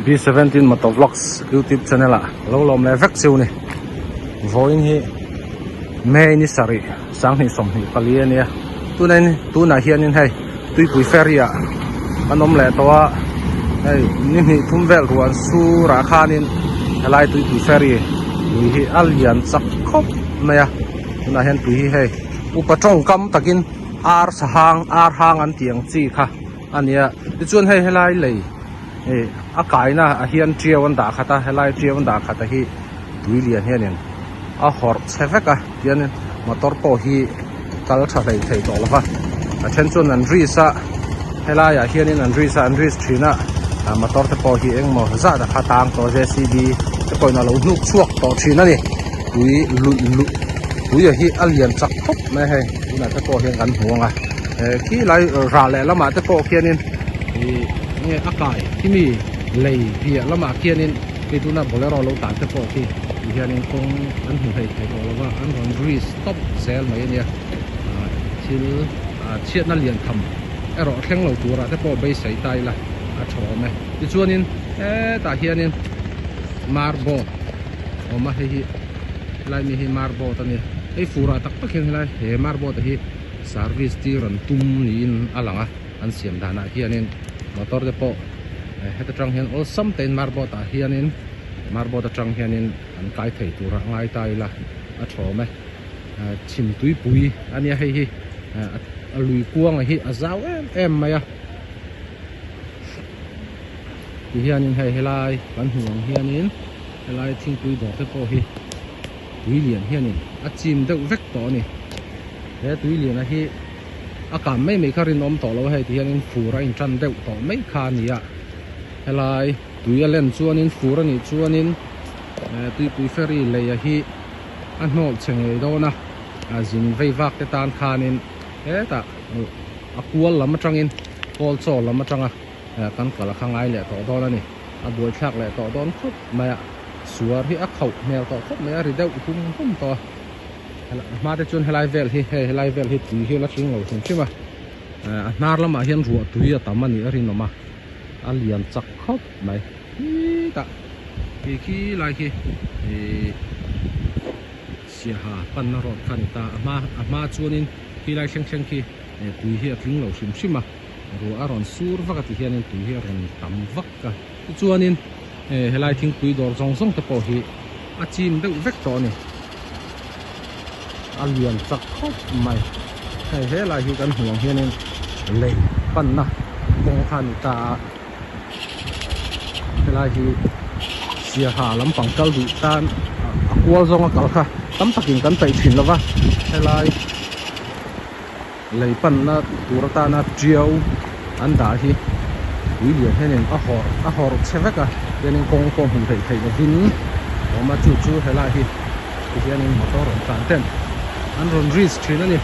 B17 Motovlogs YouTube channel ah lo lawm leh vek chiu ni. Vawiin hi May ni sarih sanghnih sawmhnih pali a nia. Tuna in tunah hianin hei tuipui ferry ah an awm leh tawh a, hei ni hnih thum vel ruah an sur ah khanin helai tuipui ferry lui hi a lian chak khawp mai a. Tunah hian tui hi hei upa tawngkam takin ar sahang ar hang an tih ang chi kha a nia tichuan hei helai lei ih a kaina ah hian tiau an dah khat a helai tiau an dah khat a hi tui lian hianin a hawrh chhe vek a tianin motor pawh hi kal tha hlei thei tawh lo va a then chuan an risk a helai ah hianin an risk a an risk thin a ah motor te pawh hi engmaw zat a kha tang tawh j c b te pawhin a lo hnuk chhuak tawh thin a ni tui luih luih tui a hi a lian chak khawp mai a hei tunah te pawh hian kan hmu ang a eh khi lai rah leh lamah te pawh khianin ih nge a kai khi mi lei piah lamah khianin hei tuna bolero lo tan te pawh khi ti hianin kawng an hmu hlei thei tawh lo va an rawn grease tawp zel mai a nia ah thil ah chhiatna lian tham erawh thleng lo turah te pawh beisei ta ila a tha awm e tichuanin hetah hianin marble awm a hei hi helai mi hi marboard a ni hei furah tak tak hian helai he marboard hi service tir an tum niin a lang a an siam danah hianin motor te pawh heta tang hian awlsam tein marboard ah hianin marboard atang hianin an kai thei turah ngai ta ila a tha awm e chhim tuipui a nia hei hi a lui kuanga hi a zau em em mai a ti hianin hei helai kan hmuh ang hianin helai thingpui dawr te pawh hi tui lian hianin a chim deuh vek tawh a ni he tui lian a hi a kam mai mai kha rinawm tawh lo a hei ti hianin fur a intan deuh tawh mai kha a ni a helai tui a len chuanin fur a nih chuanin tuipui ferry lei a hi a hnawk chhe ngei dawn a a zin vei vak te tan khanin hetah a kual lam atangin kawl chaw lam atanga kan kal a kha ngai leh tawh dawn a ni a buaithlak leh tawh dawn khawp mai a suar hi a khauh hmel tawh khawp mai a ri deuh hum hum tawh a hma te chuan helai vel hi hei helai vel hi tui hi a la tling lo hrim hrim a a hnar lamah hian ruah tui a tam a nih a rinawm a a lian chak khawp mai khitah khi khi lai khi ihh siaha panna road kha a ni ta a hma a hma chuanin khi lai thleng thleng khi tui hi a tling lo hrim hrim a. Ruah a rawn sur vak a ti hianin tui hi a rawn tam vak a tichuanin eh helai thingpui dawr zawng zawng te pawh hi a chim deuh vek tawh a ni a lian chak khawp mai hei helai hi kan hmuh ang hianin lei panna kawng kha a ni ta a helai hi siaha lampang kal duh tan a kual zawnga kal kha tam takin kan peih thin lova helai. Lei panna tur atana tiau an dah hi tui lian hianin a hawrh a hawrh chhe vek a tianin kawng pawh hmuh theih theih lovin a awm a chu chu helai hi ti hianin motor rawn tlan ten an rawn risk thin a ni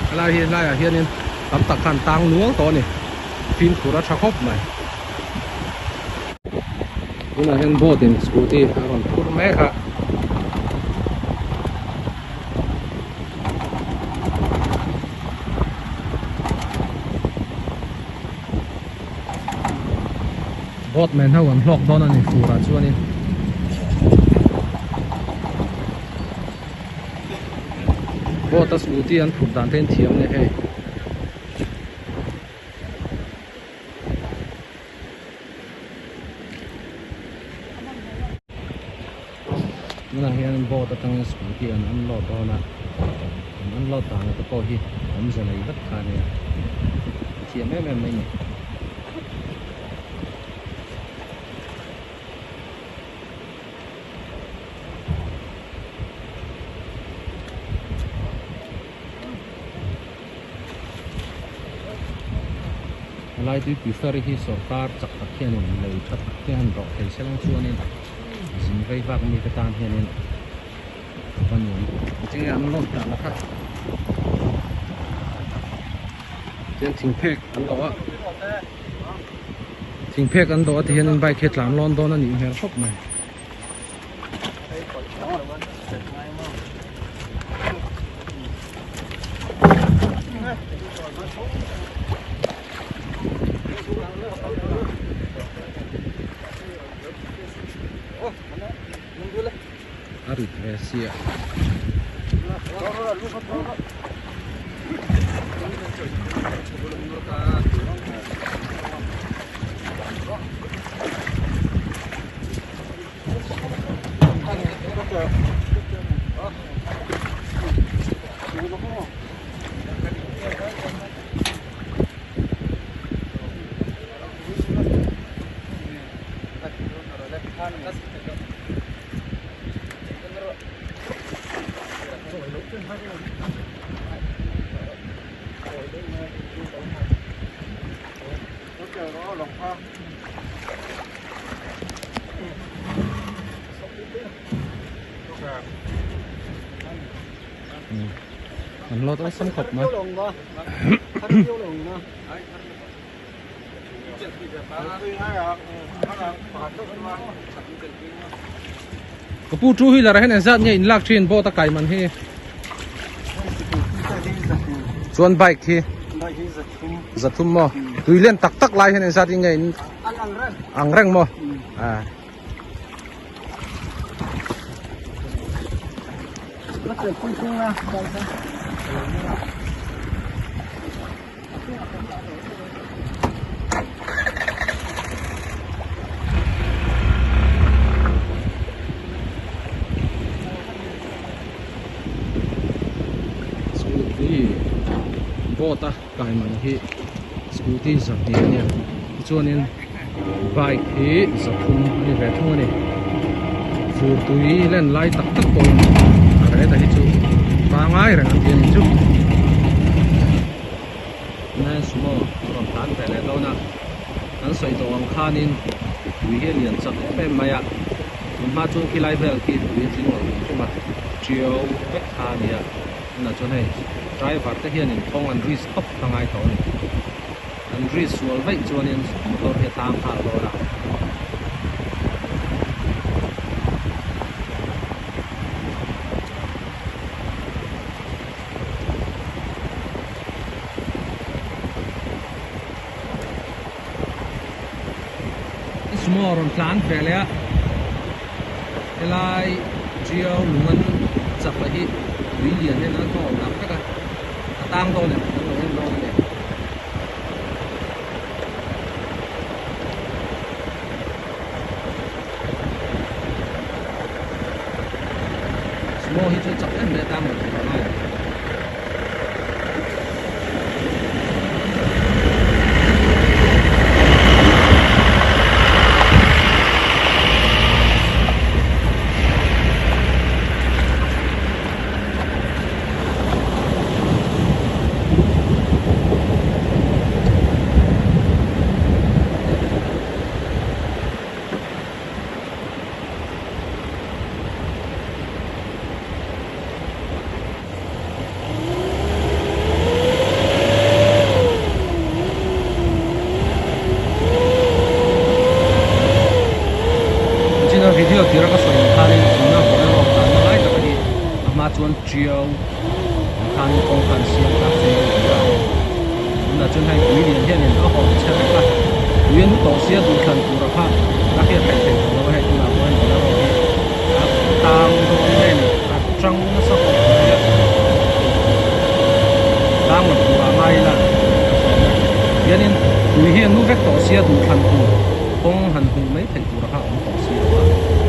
helai hi helaiah hianin tam tak khan tang nual tawh a ni fimkhur a tha khawp mai tunah hian boat in scooty a rawn phur mek a. Boat men ho an hlawk dawn a ni fur ah chuanin boat a scooty an phurh dan te an thiam a ni hei. Tunah hian boat atangin scooty an unload dawn a an unload dan te pawh hi awmze nei vek kha a nia thiam em em mai a ni. Helai tuipui ferry hi sorkar chak tak hianin lei tha tak te han rawh thei se lang chuanin zin vei vak mite tan hianin a va nuam tinge an load dan kha tian thingphek an dawh a thingphek an dawh a ti hianin bike hi a tlan lawn dawn a nih hmel khawp mai. sia. An lot awesome khawp mai. Ka pu two wheeler ah hian engzat nge in lak thin boat a kai man hi chuan bike hi zathum maw tui len tak tak lai hian engzat in nge in ang reng maw ah. Scooty boat a kai man hi scooty zahnih a nia tichuanin bike hi zathum a ni ve thung a ni fur tui len lai tak tak pawh a reta hi chu pangai reng an ti a ni chu. Nai sumo rawn tlan ve leh dawn a kan sawi tawh ang khanin tui hi a lian chak em em mai a tun hma chuan khilai vel khi tui a tling lo hrim hrim a tiau vek kha a ni a tunah chuan hei driver te hianin kawng an risk khawp a ngai tawh a ni an risk sual vaih chuanin motor hi a tlang nghal dawn a. Sumo rawn tlan ve leh a helai Tiau lung an chak lah hi tui lian hian an haw tak vek a a tang dawn em kan lo en dawn a ni. Sumo hi chu chak em mai a tang lo thei lo ngai ang. China video tira ka sawi ang khanin tuna bolero tlanna lai tak a hi a hma chuan tiau ang khan kawng kha an siam ta chiang a ni a tunah chuan hei tui lian hianin a hawp chhe vek a tui a nu tawh sia duhthlan tur a kha a hriat theih theih tawh lo a hei tunah pawh hian bolero hi a tang dawn nge ni a tang nasa khawp mai a tang lo tur ah ngai ila a tlawm a hianin tui hi a nu vek tawh sia duhthlan tur kawng han hmuh mai theih tur a kha a awm tawh si lo a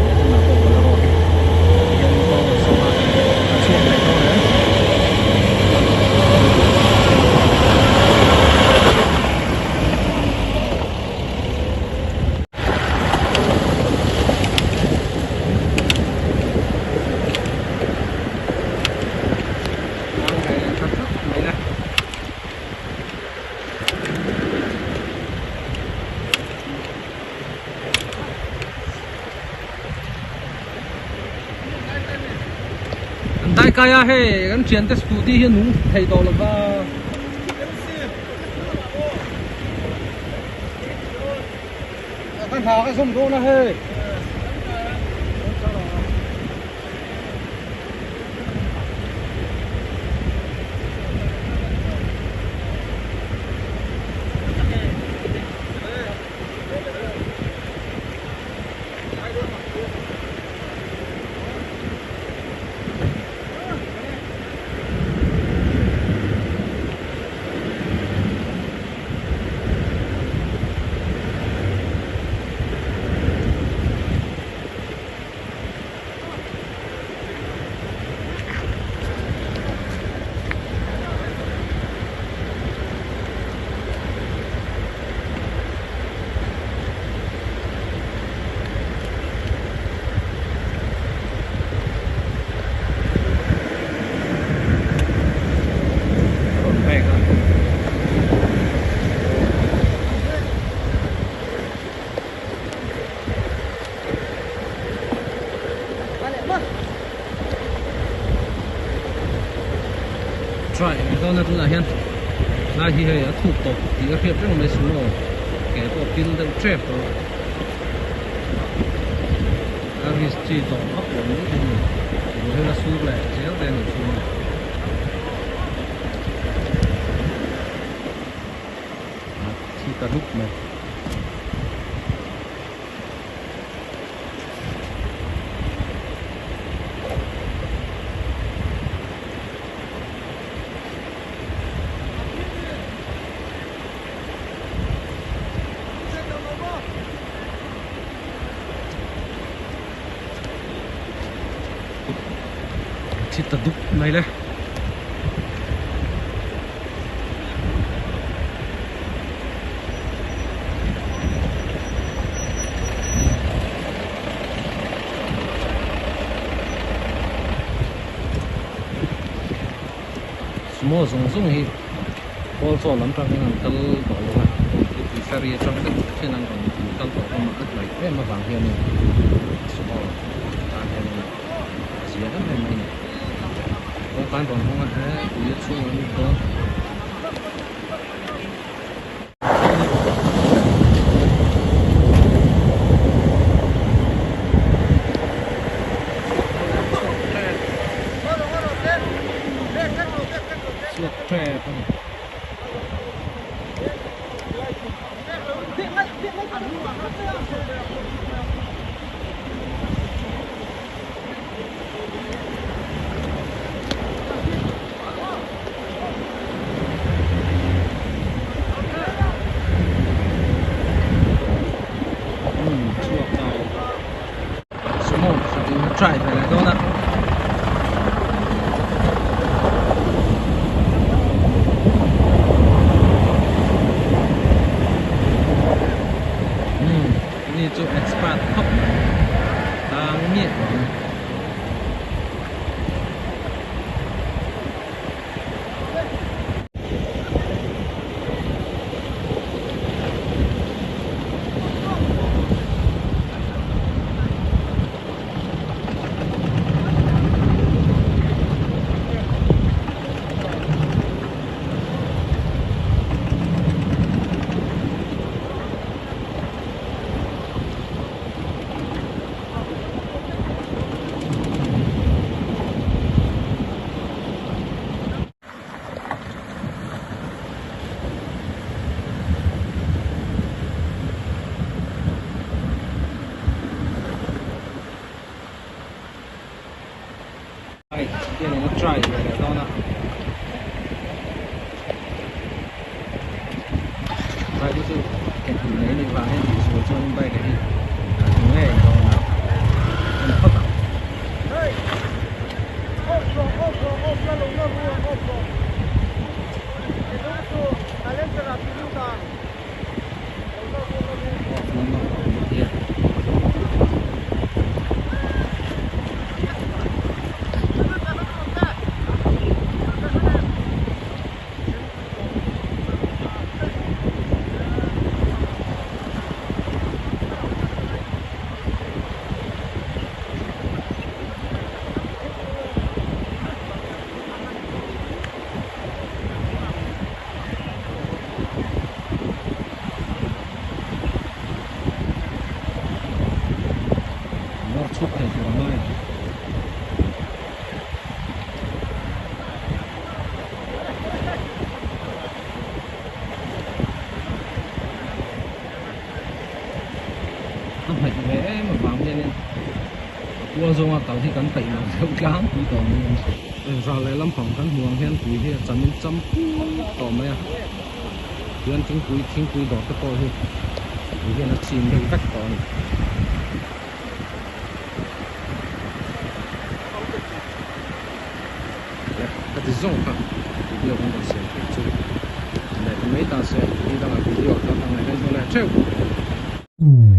he tunah pawh bolero hi hian kawng a zawm a a chhuak leh dawn em. An daikai a hei kan thiante scooty hi a nung thei tawh lova. Kan hna ka zawm dawn a hei. Tlai hi hei a thuk tawh tih a hriat reng mai sumo ke pawh pil deuh tep tawh a. A risk chi tawh vak lo mai thei a ni. Ruah hi la sur leh zel te a nih chuan. A thi ta dup mai. Thi ta dup mai le. Sumo zawng zawng hi kawl chaw lam tangin an kal tawh lo a, tupui ferry atang vek hian an rawn kal tawh hlawm a, a hnaih em avang hianin sumo tan hianin a zia em em mai a ni. Kawngka an rawn hawng a, he tui a chhungah an lut dawn. Chhuak tep a ni. Chhuak ta sumo pakhat in a try ve leh dawn a. Ni chu expert khawp mai tang miah lo ang. Bike hian in a try ve leh dawn a bike hi chu ke hnih nei anih vang hian tihsual chuan bike hi a hmu ngei dawn a en phawt ang. Off lam a awm a nia. Nawr chhuk thei tur a ngai ang. A hnaih ve em avang hianin a kual zawnga kal hi kan peih lo deuh tlangpui tawh mai ang chu. Ral leh lampang kan hmuh ang hian tui hi a chamin cham put tawh mai a, tichuan thingpui thingpui dawr te pawh hi tui hian a chim deuh vek tawh a ni. Le ka ti zawng kha video kan rawn siam theih chu leh ta mai ta se ni dangah video ka hmang leh dawn leh theuh.